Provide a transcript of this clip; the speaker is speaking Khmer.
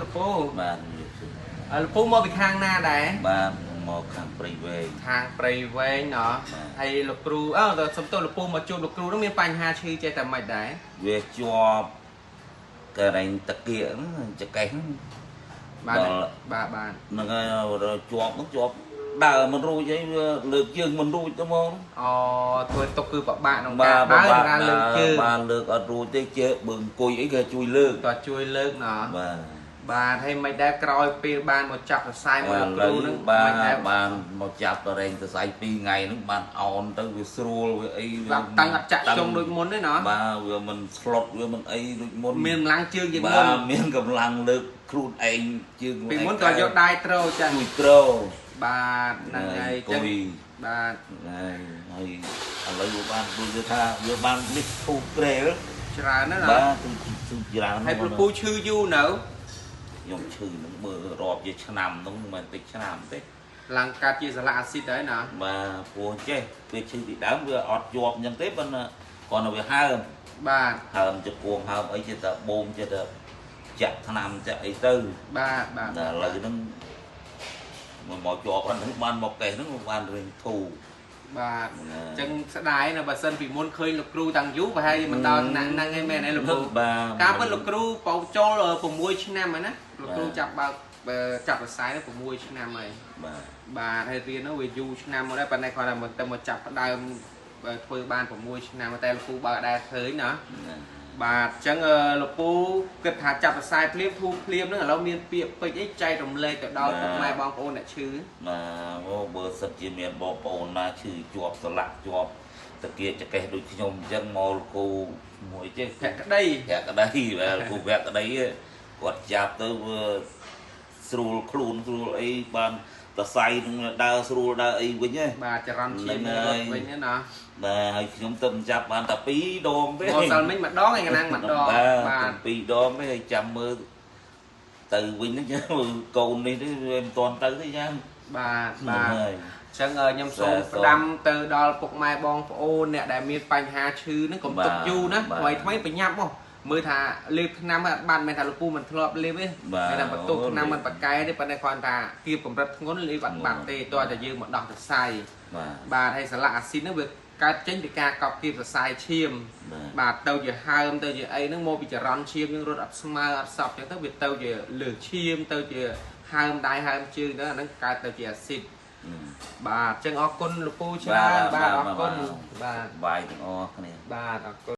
លោកពូ បាទ លោកពូមកពីខាងណាដែរ បាទមកខាងព្រៃវែង ខាងព្រៃវែងណោះហើយលោកគ្រូអើសុំទោសលោកពូមកជួបលោកគ្រូនោះមានបញ្ហាឈឺចេះតែមិនដែរ វាជាប់កែងតាគៀកចកេះ បាទបាទបាទ ហ្នឹងហើយជាប់ហ្នឹងជាប់ដើរមិនរួចអីវាលើកជើងមិនរួចទៅហ្មង អូធ្វើទុកគឺពិបាកក្នុងការដើរការលើកជើង បាទលើកអត់រួចទេជើបើអង្គុយអីគេជួយលើក តើជួយលើកណោះ បាទ បាទហើយមិនដែរក្រោយពេលបានមកចាប់សរសៃមកលោកគ្រូនឹង មិនដែរបានមកចាប់តរែងសរសៃ2ថ្ងៃហ្នឹងបានអោនទៅវាស្រួលវាអី វាតាំងអត់ចាក់ចុងដូចមុនទេណោះ បាទវាមិនស្លុតវាមិនអីដូចមុន មានកម្លាំងជើងជាងមុន បាទមានកម្លាំងលើកខ្លួនឯងជើង ពីមុនក៏យកដៃទ្រចា ជួយទ្រ បាទហ្នឹងហើយ ចឹង បាទ ហើយហើយឥឡូវវាបានដូចថាវាបាននេះធូរក្រែល ច្រើនណាស់ បាទធូរច្រើន ហើយប្រពូឈឺយូរនៅ ខ្ញុំឈឺនឹងមើលរាប់ជាឆ្នាំហ្នឹងមិនមែនតិចឆ្នាំទេ ឡើងកាត់ជាសាឡាអាស៊ីតហើយណា បាទព្រោះចេះវាឈឺពីដើមវាអត់ជាប់អញ្ចឹងទេប៉ុន្តែគ្រាន់តែវាហើម បាទ ហើមជង្គង់ហើមអីចេះតែបូមចេះតែចាក់ថ្នាំចាក់អីទៅ បាទបាទ តែឥឡូវហ្នឹងមកជាប់ហ្នឹងបានមកកេះហ្នឹងបានរៀងធូរ បាទអញ្ចឹងស្ដាយណាបើសិនពីមុនឃើញលោកគ្រូតាំងយូរប្រហែលមិនដល់ថ្នាក់ហ្នឹងឯងមែនទេលោកគ្រូ បាទ ការពិតលោកគ្រូបោចូល6ឆ្នាំហើយណាលោកគ្រូចាប់បើកចាប់សរសៃ6ឆ្នាំហើយ បាទ បាទហើយរៀននោះវាយូរឆ្នាំមកដែរប៉ុន្តែគាត់ថាមកទៅមកចាប់ផ្ដើមធ្វើបាន6ឆ្នាំតែលោកគ្រូបើកដែរឃើញណា បាទអញ្ចឹងលោកពូគិតថាចាប់សរសៃភ្លាមធូរភ្លាមហ្នឹងឥឡូវមានពាក្យពេចន៍អីចែករំលែកទៅដល់ពុកម៉ែបងប្អូនអ្នកឈឺ បាទអូបើសិនជាមានបងប្អូនណាឈឺជាប់សន្លាក់ជាប់តាគៀកចកេះដូចខ្ញុំអញ្ចឹងមកលោកគ្រូមួយចេះ ភក្តី ភក្តីបាទលោកគ្រូភក្តីគាត់ចាប់ទៅវាស្រួលខ្លួនស្រួលអីបានតសៃនឹងដើរស្រួលដើរអីវិញហ៎ បាទចរន្តឈាមរត់វិញណា បាទហើយខ្ញុំទៅចាប់បានតែ2ដងទេ មកសិលមិញម្ដងឯកណាំងម្ដង បាទ2ដងទេហើយចាំមើលទៅវិញហ្នឹងកូននេះទេវាមិនទាន់ទៅទេយ៉ាង បាទបាទអញ្ចឹងខ្ញុំសូមផ្ដាំទៅដល់ពុកម៉ែបងប្អូនអ្នកដែលមានបញ្ហាឈឺហ្នឹងកុំទុកយូរណាថ្មីថ្មីបញ្ញាប់មកមើលថាលេបថ្នាំអត់បានមិនថាលោកពូមិនធ្លាប់លេបទេតែថាបន្ទោសថ្នាំមិនប្រកែទេប៉ុន្តែគ្រាន់ថាគៀបកម្រិតធ្ងន់លេបអត់បាត់ទេតើតែយើងមកដោះសរសៃ បាទហើយសាឡាក់អាស៊ីតហ្នឹងវាកើតចេញពីការកប់គៀបសរសៃឈាម បាទទៅជាហើមទៅជាអីហ្នឹងមកពីចរន្តឈាមយើងរត់អត់ស្មើអត់សពអញ្ចឹងទៅវាទៅជាលើសឈាមទៅជាហើមដៃហើមជើងទៅអាហ្នឹងកើតទៅជាអាស៊ីត បាទអញ្ចឹងអរគុណលោកពូច្រើន បាទអរគុណបាទ បាយទាំងអស់គ្នា បាទអរគុណ